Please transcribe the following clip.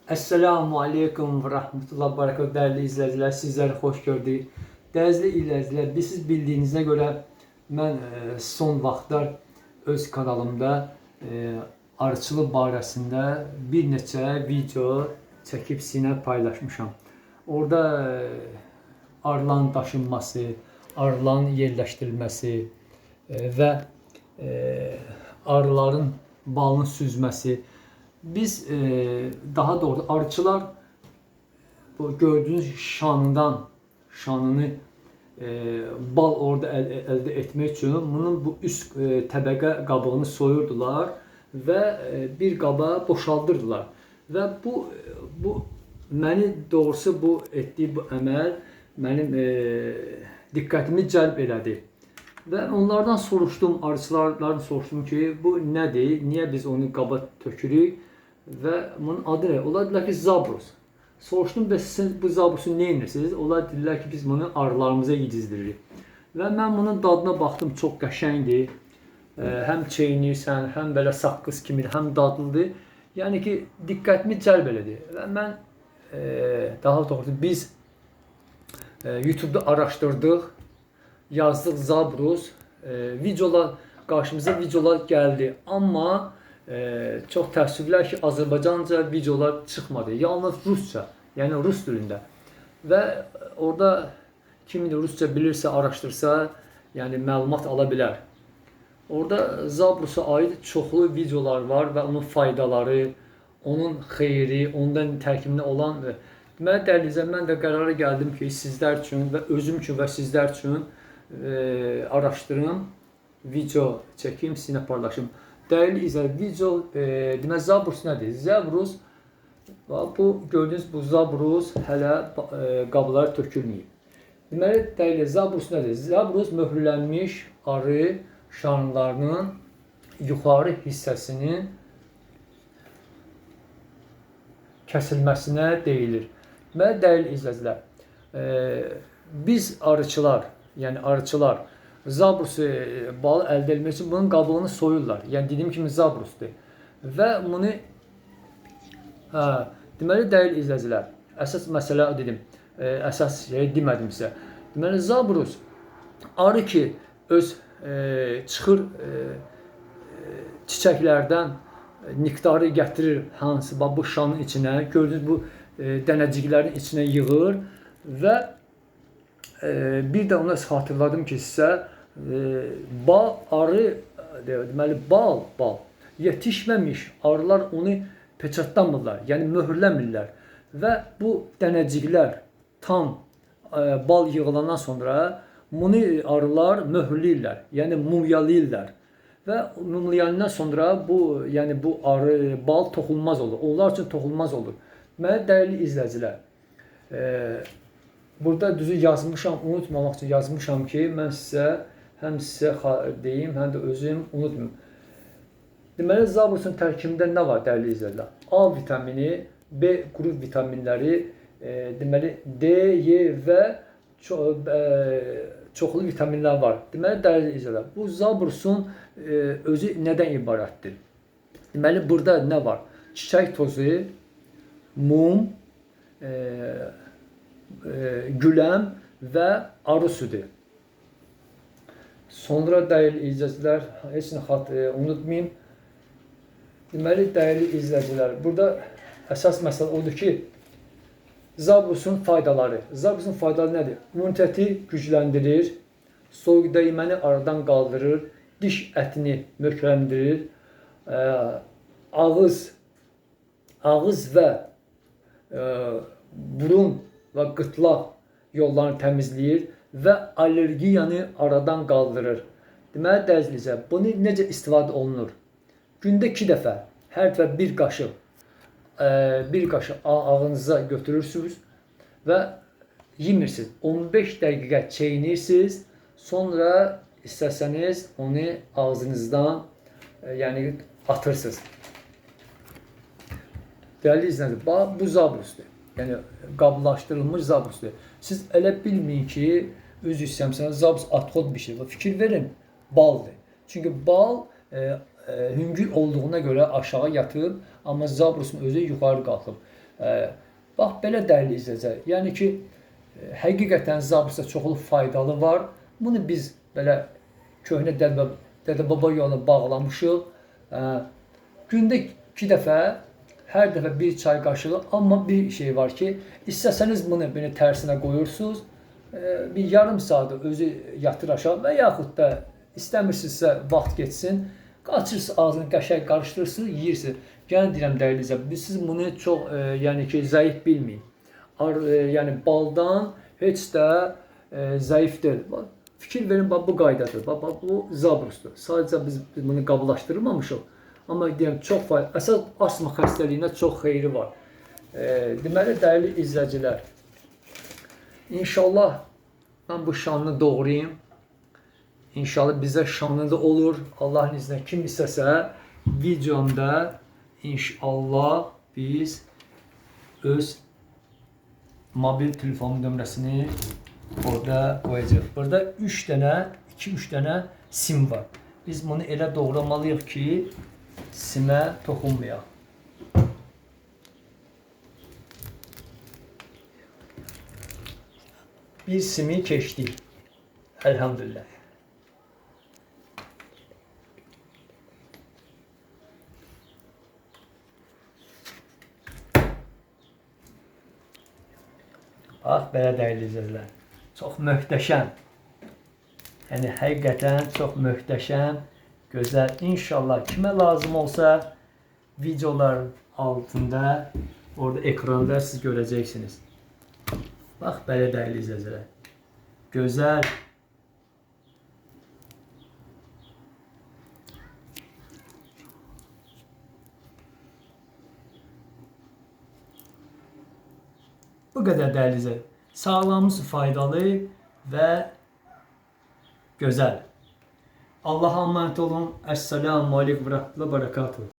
Esselamu Aleyküm ve Rahmetullah Berekatuhu değerli izleyiciler, sizleri hoş gördük. Değerli izleyiciler, siz bildiğinizə görə mən son vaxtlar öz kanalımda arıçılıq barəsində bir neçə video çəkib sizinlə paylaşmışam. Orada arıların daşınması, arıların yerləşdirilməsi və arıların balını süzməsi. Biz daha doğrusu arıçılar bu gördüyünüz şanını bal orada əldə etmək üçün bunun bu üst təbəqə qabığını soyurdular və bir qaba boşaldırdılar. Və bu məni doğrusu bu etdiyi bu əməl mənim diqqətimi cəlb elədi. Və onlardan soruşdum, arıçılardan soruşdum ki, bu nədir? Niyə biz onu qaba tökürük? Və bunun adı nə? Onlar dedilər ki, zabrus. Soruşdum, bəs siz bu zabrusu nə edirsiniz? Onlar dedilər ki, biz bunu arılarımıza yedizdiririk. Və mən bunun dadına baxdım, çox qəşəngdir. Həm çeynirsən, həm belə saqqız kimi, həm dadlıdır. Yəni ki, diqqətimi cəlb elədi. Və mən, daha doğrusu biz YouTube-da araşdırdıq, yazdıq zabrus, videolar, qarşımıza videolar gəldi. Amma çox təəssüflər ki, Azərbaycanca videolar çıxmadı. Yalnız rusca, yəni rus dilində. Və orada kim rusca bilirsə, araşdırsa, yəni məlumat ala bilər. Orada zabrusa aid çoxlu videolar var və onun faydaları, onun xeyri, ondan tərkibində olan. Deməli, dəyərli izləyicilər, mən də qərara gəldim ki, sizlər üçün və özüm üçün və sizlər üçün araşdırım, video çəkim, sizinlə paylaşım. Dəyərli izləyicilər, video, deməli, zabrus nədir? Zabrus, bu gördüyünüz bu zabrus hələ qablara tökülməyib. Deməli, dəyərli zabrus nədir? Zabrus möhürlənmiş arı şanlarının yuxarı hissəsinin kəsilməsinə deyilir. Deməli, dəyərli izləyicilər, biz arıçılar, yəni arıçılar zabrus balı əldə etmək üçün bunun qabığını soyurlar. Yəni dediyim kimi zabrusdur. Və bunu deməli, dəyərli izləyicilər, əsas məsələ dedim, əsas şey demədim sizə. Deməli, zabrus arı ki öz çıxır çiçəklərdən nektarı gətirir hansı bax bu şanın içinə, gördüyünüz bu dənəciklərin içinə yığır və bir də onu xatırladım ki sizə bal arı deməli bal yetişməmiş arılar onu peçatlamırlar, yəni möhürləmirlər və bu dənəciklər tam bal yığılandan sonra bunu arılar möhürləyirlər, yəni mumyalayırlar və mumlayandan sonra bu, yəni bu arı bal toxunmaz olur. Onlar üçün toxunmaz olur. Mənə dəyərli izləyicilər, burada düzü yazmışam, unutmamaq üçün yazmışam ki, mən sizə həm sizə deyim, həm də özüm unutmayım. Deməli, zabrusun tərkibində nə var dəyərli izləyicilər? A vitamini, B qrup vitaminləri, deməli D, Y və çoxlu vitaminlər var. Deməli, dəyərli izləyicilər, bu zabrusun özü nədən ibarətdir? Deməli, burada nə var? Çiçək tozu, mum, güləm və arı südü. Sonra dəyərli izləyicilər, heç nə unutmayayım. Deməli, dəyərli izləyicilər, burada əsas məsələ odur ki, zabrusun faydaları. Zabrusun faydaları nədir? İmmuniteti gücləndirir, soyuq dəyməni aradan qaldırır, diş ətini möhkəmləndirir, ağız və burun və qıtlaq yollarını təmizləyir və allergiyanı aradan qaldırır. Deməli, dəyərli izləyicilər, bunu necə istifadə olunur? Gündə 2 dəfə, hər dəfə bir qaşıq, bir qaşıq ağzınıza götürürsünüz və yemirsiniz. 15 dəqiqə çeynəyirsiniz, sonra istəsəniz onu ağzınızdan yəni atırsınız. Dəyərli izləyicilər, bu zabrusdur. Yəni qablaşdırılmış zabrusdur. Siz elə bilməyin ki, üzr istəyirəm sənə, zabrus atxod bir şey. Fikir verin, baldır. Çünki bal hüngür olduğuna görə aşağı yatıb, amma zabrusun özü yuxarı qalxıb. Bax belə dəyərli izləyicilər. Yəni ki, həqiqətən zabrusa çoxlu faydalı var. Bunu biz belə köhnə dədə-baba yoluna bağlamışıq. Gündə 2 dəfə, hər dəfə bir çay qaşığı, amma bir şey var ki, istəsəniz bunu belə tərsinə qoyursunuz. Bir yarım saat özü yatır aşağı və yaxud da istəmirsinizsə vaxt getsin, açırsınız ağzını qəşəng qarışdırırsınız, yeyirsiniz. Yenə deyirəm dəyərli izləyicilər, siz bunu çox yəni ki, zəif bilməyin. Yəni baldan heç də zəif deyil. Bax, fikir verin, bax bu qaydadır. Bax, bax bu zabrusdur. Sadəcə biz bunu qablaşdırmamışıq. Amma deyirəm çox faydalı. Əsas astma xəstəliyinə çox xeyri var. Deməli dəyərli izləyicilər, İnşallah mən bu şanını doğrayım. İnşallah bizə şanlı da olur. Allahın izni kim istəsə videomda inşallah biz öz mobil telefon nömrəsini orada qoyacağıq. Burada 3 dənə, 2-3 dənə sim var. Biz bunu elə doğramalıyıq ki, simə toxunmayaq. Bir simi keçdik. Elhamdülillah. Bax, belə dəyərli izləyicilər. Çox möhtəşəm. Yəni həqiqətən çox möhtəşəm, gözəl. İnşallah kimə lazım olsa videolar altında orada ekranda siz görəcəksiniz. Bax, belə dəyərli izləyicilər. Gözəl. Bu qədər dəyərli izləyicilər. Sağlığımız faydalı və gözəl. Allah'a emanet olun. Esselamu aleyküm ve rahmetullahi ve berekatuhu.